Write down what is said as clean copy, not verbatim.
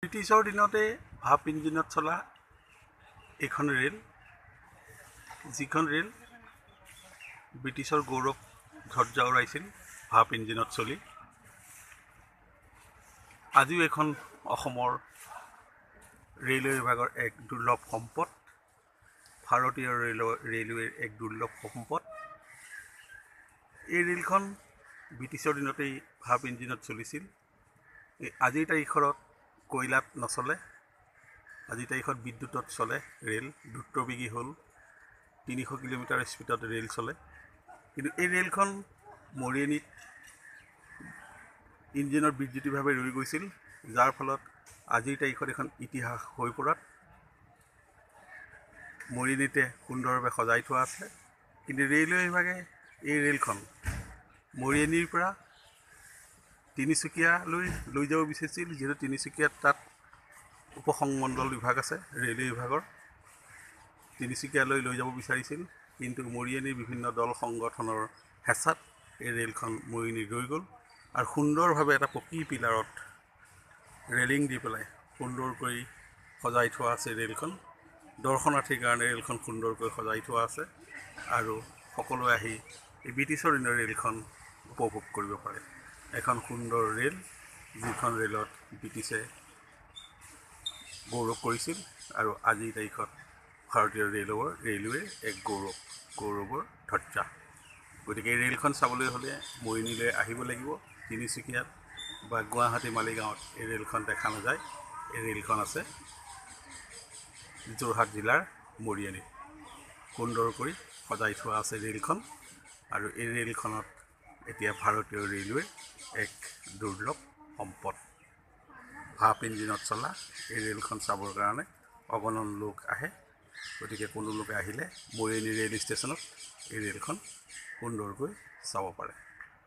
ব্ৰিটিছৰ দিনতে ভাপ ইঞ্জিনত চলা এইখন ৰেল, যিখন ৰেল ব্ৰিটিছৰ গৌৰৱ ধ্বজা উৰাইছিল ভাপ ইঞ্জিনত চলি। আজিও এইখন অসমৰ ৰেলৱে বিভাগৰ এক দুৰ্লভ সম্পদ, ভাৰতীয় ৰেলৱেৰ এক দুৰ্লভ সম্পদ। এই ৰেলখন ব্ৰিটিছৰ দিনতেই ভাপ ইঞ্জিনত চলিছিল। আজিৰ তাৰিখত কয়লাত নচলে, আজিৰ তাৰিখত বিদ্যুতত চলে ৰেল। দ্ৰুতবেগী হ'ল, 300 কিলোমিটাৰ স্পীডত ৰেল চলে। কিন্তু এই ৰেলখন মৰিয়নিত ইঞ্জিনৰ বিদ্যুতিকভাৱে ৰৈ গৈছিল, যাৰ ফলত আজিৰ তাৰিখত এখন ইতিহাস হৈ পৰাত মৰিয়নিতে সুন্দৰভাৱে সজাই থোৱা আছে। কিন্তু ৰেলৱে বিভাগে এই ৰেলখন মৰিয়নিৰ পৰা তিনিচুকীয়ালৈ লৈ যাব বিচাৰিছিল, যিহেতু তিনিচুকীয়াত তাত উপসংমণ্ডল বিভাগ আছে ৰেলৱে বিভাগৰ, তিনিচুকীয়ালৈ লৈ যাব বিচাৰিছিল। কিন্তু মৰিয়নিৰ বিভিন্ন দল সংগঠনৰ হেঁচাত এই ৰেলখন মৰিয়নিত ৰৈ গ'ল আৰু সুন্দৰভাৱে এটা পকী পিলাৰত ৰেলিং দি পেলাই সুন্দৰকৈ সজাই থোৱা আছে ৰেলখন। দৰ্শনাৰ্থীৰ কাৰণে ৰেলখন সুন্দৰকৈ সজাই থোৱা আছে আৰু সকলোৱে আহি এই ব্ৰিটিছৰ দিনৰ ৰেলখন উপভোগ কৰিব পাৰে। এখন সুন্দৰ ৰেল, যিখন ৰেলত ব্ৰিটিছে গৌৰৱ কৰিছিল আৰু আজিৰ তাৰিখত ভাৰতীয় ৰেলৱেৰ এক গৌৰৱৰ ধ্বজা। গতিকে এই ৰেলখন চাবলৈ হ'লে মৰিয়নিলৈ আহিব লাগিব। তিনিচুকীয়াত বা গুৱাহাটী মালিগাঁৱত এই ৰেলখন দেখা নাযায়। এই ৰেলখন আছে যোৰহাট জিলাৰ মৰিয়নিত। সুন্দৰকৈ সজাই থোৱা আছে ৰেলখন আৰু এই ৰেলখনত এতিয়া ভাৰতীয় ৰেলৱেৰ এক দুৰ্লভ সম্পদ। ভাপ ইঞ্জিনত চলা এই ৰেলখন চাবৰ কাৰণে অগণন লোক আহে। গতিকে কোনো লোকে আহিলে মৰিয়নি ৰেল ষ্টেচনত এই ৰেলখন সুন্দৰকৈ চাব পাৰে।